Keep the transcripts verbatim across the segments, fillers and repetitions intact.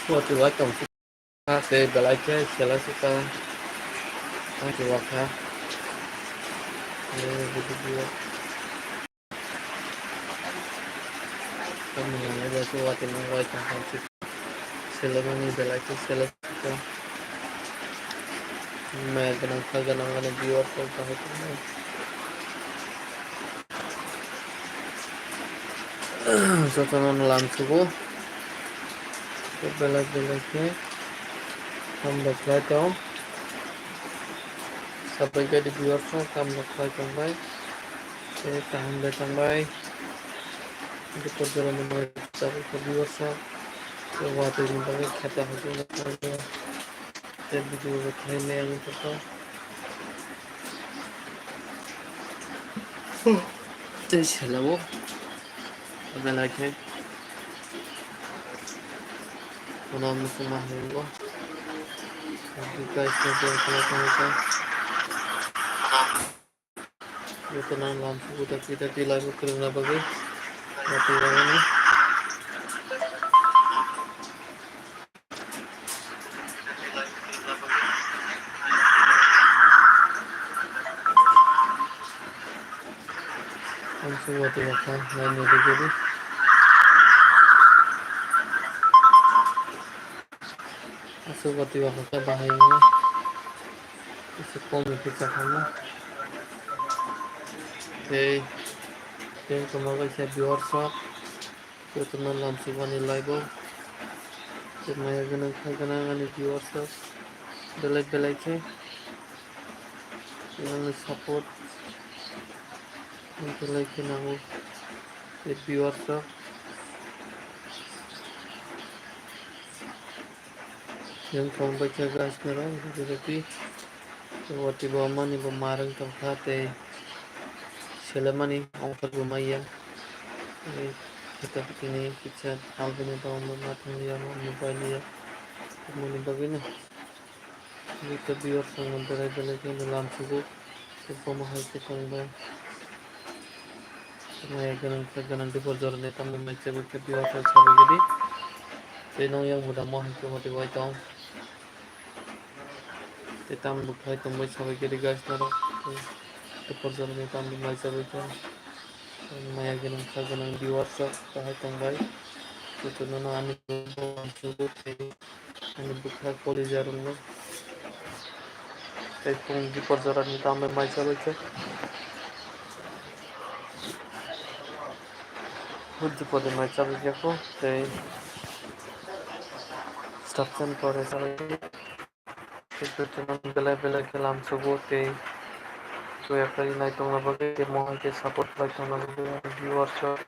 Watwi watong kha tei belai khe sela sita tangchi wakha. Eh, video. Tamni hwnwi bo khe watwi nang watong kha. Selemani belai khe sela sita. Maya gwnang kha gwnang ani viewers rok bahai tongnai. Jotono lam sugo. Belai belai khe hambai khlai tong. Sabai gadi viewers rok hambai khlai tong bai. Tei kaham bai tong bai. Dukor jora ni mai sabai khe viewers rok. Tei watwi ni bagwi kheta hajung bai tong bai. Tei video bo khlai maya wngkha. Tei sela o. Belai khe. Kono muchungma hinwi o. Guys, thank you, thank you, thank you. Jotono lam sugo, dati, dati, live o kwrwngna bagwi. Dati, live o. Ang se watwi wakha, naina rwgwi di. Aswk watwi wakha khe bahai wngya. Kisa kom ni kisa khamu. Tei, tei tongma kaisa viewers rok. Jotono lam sukmani live o. Tei maya gwnang kha gwnang ani viewers rok. Belai belai khe. Nangni support. Belai khe nango. Tei viewers rok. Yang tong bai khe guys norok rwgwi rwgwi. Watwi bo mani bo marwng tongkha tei selemani ongkhorbo maya. Tei kheta kheti ni kisa albini bagwi ma thang liya, ma mobile liya. Mani bagwi no. Joto viewers rok no belai belai khe no lam sugo. Tei bomo hai khe tong bai. Maya gwnang khe gwnang dipor jorani tamni mai chabwi khe viewers rok sabai gidi. Tei nong yang budamo hai khe watwi wai tong. Tei tamni bwkhai tongbai sabai khe di guys norok. Tei porjoni tamni mai chabwi khe. Maya gwnang kha gwnang viewers rok bahai tongbai. Jotono no ani ani bwkha kolija rwngno. Tei phung dipor jorani tamni mai chabwi khe. Hujju pode mai chabwi khe kho tei stop chan pore chabwi khe. Tei belai belai khe lam sugo tei chuya khe nai tongna bagwi tei mohai khe support khlai tongna bagwi viewers rok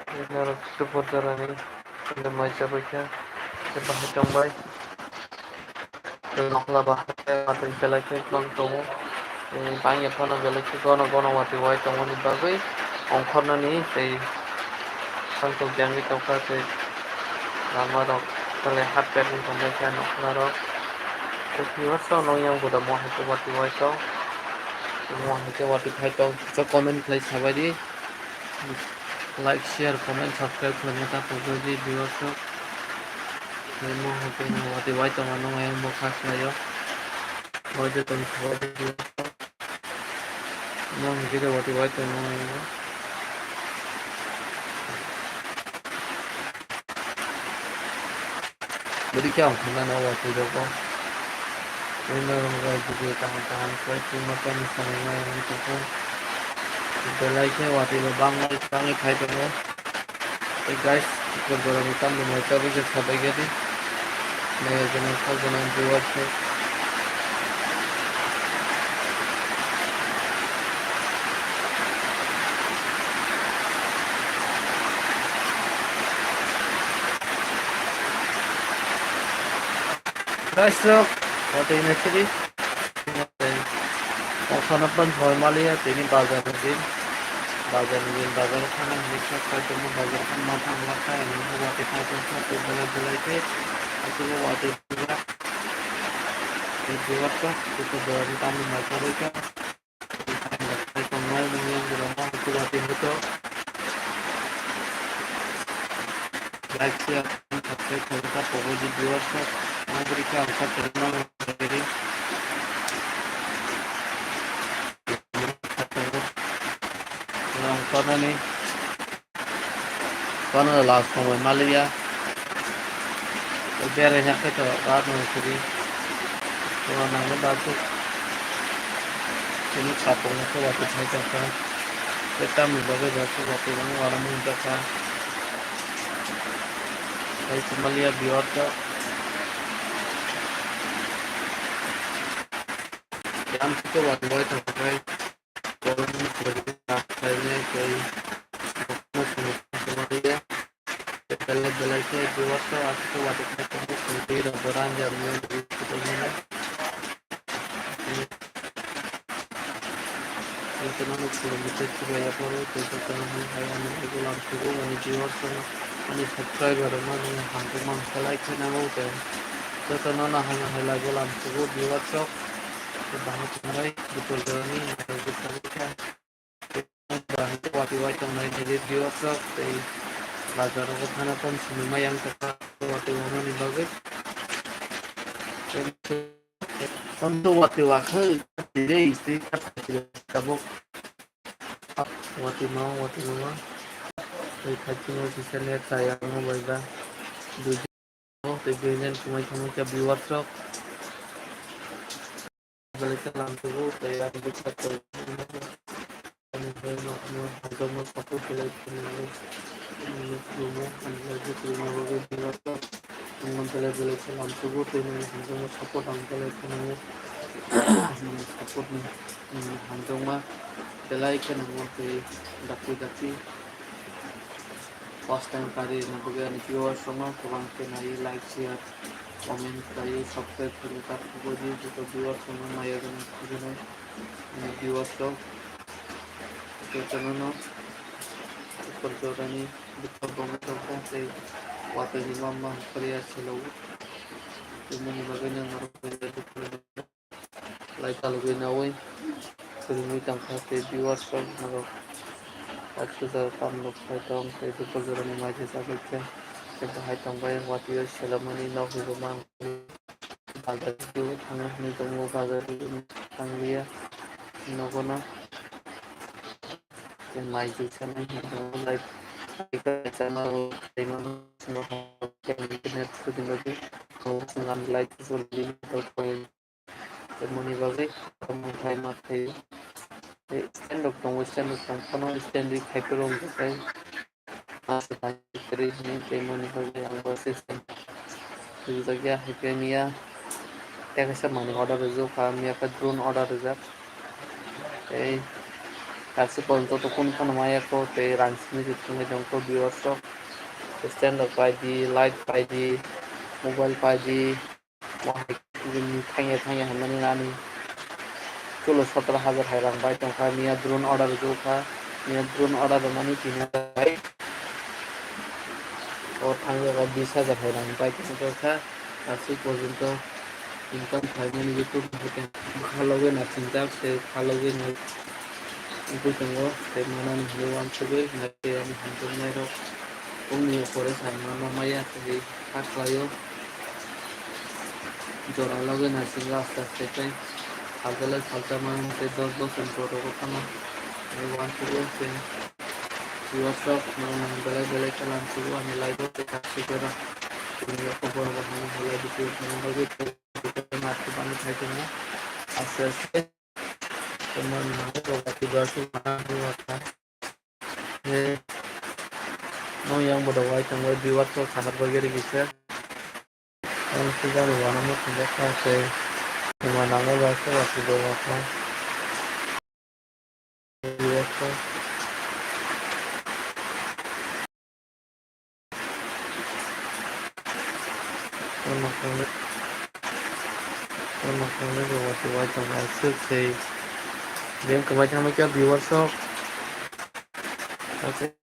tei norok dupor jorani mai chabwi khe tei bahai tongbai. Tei nokla bahai khe matwi belai khe kwbang tongo. Tei bangya phano belai khe gono gono watwi wai tongmani bagwi ongkhornani tei sangtok jangwi tongkha tei lama rok belai hap pek wng tongbaikha nokla rok. Tei viewers rok nong yang buda mo hai khe watwi wai tong. Mo hai khe watwi phai tong kisa comment khlai sabaidi. Like, share, comment, subscribe khlaina ta pogwi di viewers rok. Tei mo hai khe watwi wai tong ano yang bokha khlaio. Watwi tong khlaio. Nang hwnkhe de watwi wai tongmo. Bwrwi khe ang thangna no watwi rogo. Tei norok bai video kaham kaham khlai tongma khe mwsang nai wngwi tongkha. Belai khe watwi bo bangma bangwi phai tongo. Tei guys, dipor jorani tamni mai chabwi khe sabai khe di. Maya gwnang kha gwnang viewers rok. Guys rok, watwi nai sidi. Mokha no pan hoi maliya tini bazar ni din. Bazar ni din bazar o thangna hinwi khe kaitorma bazar o ma thang lakha hinwi khe watwi kaitor khe tei belai belai khe aswk o watwi pura. Tei buwak khe kuchuk borok ni tamni mai charwi khe. Tei tongnai mungya borok no watwi hwnkhe like share. Tei thangwi ta pogo di viewers rok, ang bwrwi khe ang kha kwrwngma manjagiri. Ang panani, panani last somoi maliya. Berai na khe to rat no sidi. To nangni bagwi. Chini sapung no khe watwi thai jakha. Tei tamni bagwi bo khe watwi no wara mung jakha. Tei kwmaliya viewers rok. Yang khe watwi bai tongkha khai. Borokni poribar khlainai tei belai belai khe viewers rok aswk watwi khai tongo, tei rok bo rang ya mia. Jotono no khulumwi tei chubaui yapharo, tei jotono hai hai ani bagwi lamsugo, ani viewers rok, ani subscriber rok no hamjakma khe like khe nango, tei jotono no hai hai laibo lamsugo viewers rok, tei bahai tongnai Dipor jorani naithok bwskango khe bahai watwi wai tongnai nini viewers rok, tei bazar rogo thana tong simi ma yang kha watwi wano ni bagwi. Tei watwi wakhai, tei tei tabuk. Watwi ma, watwi ma. Tei khachi no kisa net chaya wngma bai ba. Dui tei dui net kumai thangma khe viewers rok. Belai khe lamsugo tei ang bwkha tong. Ani bagwi no ano hamjakma support belai khe nango. Ani bagwi khulumna bagwi viewers rok. Ang belai belai khe lamsugo tei nini hamjakma support ang belai khe nango. Nini support ni, nini hamjakma belai khe nango tei dakti dakti. First time kari rwna bagwi ani viewers rokno kwbang khe naiwi like, share, comment khlaiwi subscribe khlaiwi ta thubui di joto viewers rokno naiwi rwna bagwi ani viewers rok jotono no Dipor jorani bwkha bongwi tongkha tei watwi ni mamma hwnkhe ya selo. Tei moni bagwi no norok belai dukhu. Lai chalogwi naui kwrwngwi tongkha tei viewers rok norok kaisa jora tamo rok phai tong tei Dipor jorani mai se chagwi khe tei bahai tongbai watwi o selamani nokni bo mang bazar o thangna hwnwi tongo bazar o tangliya nogo no tei mai se sanai hwnwi tongo lai chama rok khaimano internet sudi bagwi tongo chwng ani lai. Tei moni bagwi tamo khai ma khai. Tei stand rok tongo, stand rok tong phano stand ri khai phuru wngkha khai. Asa khai kwrwi hwnwi tei moni bagwi ang bo se stand rijak ya hai khe miya. Tei kaisa manwi order rijak kha, miya khe drone order rijak. Tei kaisa porjonto to kunu phano maya kho tei rang simi se thangwi tong kho viewers rok. Stand rok pai di, light pai di, mobile pai di. Thangya thangya hinmani ani cholo sotoro hajar hai rang bai tongkha, miya drone order rwkha, miya drone order rwmani tini hajar bai o thangjago bis hajar hai rang bai tongkha, aswk porjonto income khlaimani YouTube hai khe bwkha logwi naisingkha tei kha logwi nai wngwi tongo tei manani hinwi uansugwi nai tei ani hamjaknairok wngni opore samano maya tei kha khlaio. Jora logwi naisingwi aste aste khe salsa lai salsa mano tei dos bosor ni borok rok phano uansukgo tei viewers rok norok belai belai khe lamsugo ani live o tei kaisa jora tini borok rok hamya hai live video khaina bagwi tei video naisingmani phai tongo aste aste. Tei moni bagwi bo watwi bo aswk mana hwnwi uansukha. Tei nokni yang borok uaisukmani viewers rok sahar bagwi rwgwi se. Ang swkang uanama thangjakha tei thwngma nangwi uansuk uansuk bo uansukha. Viewers rok. Tamo khe, tamo khe bo watwi uaisukmani aswk se. Beng kwmai thangma khe viewers rok. Aswk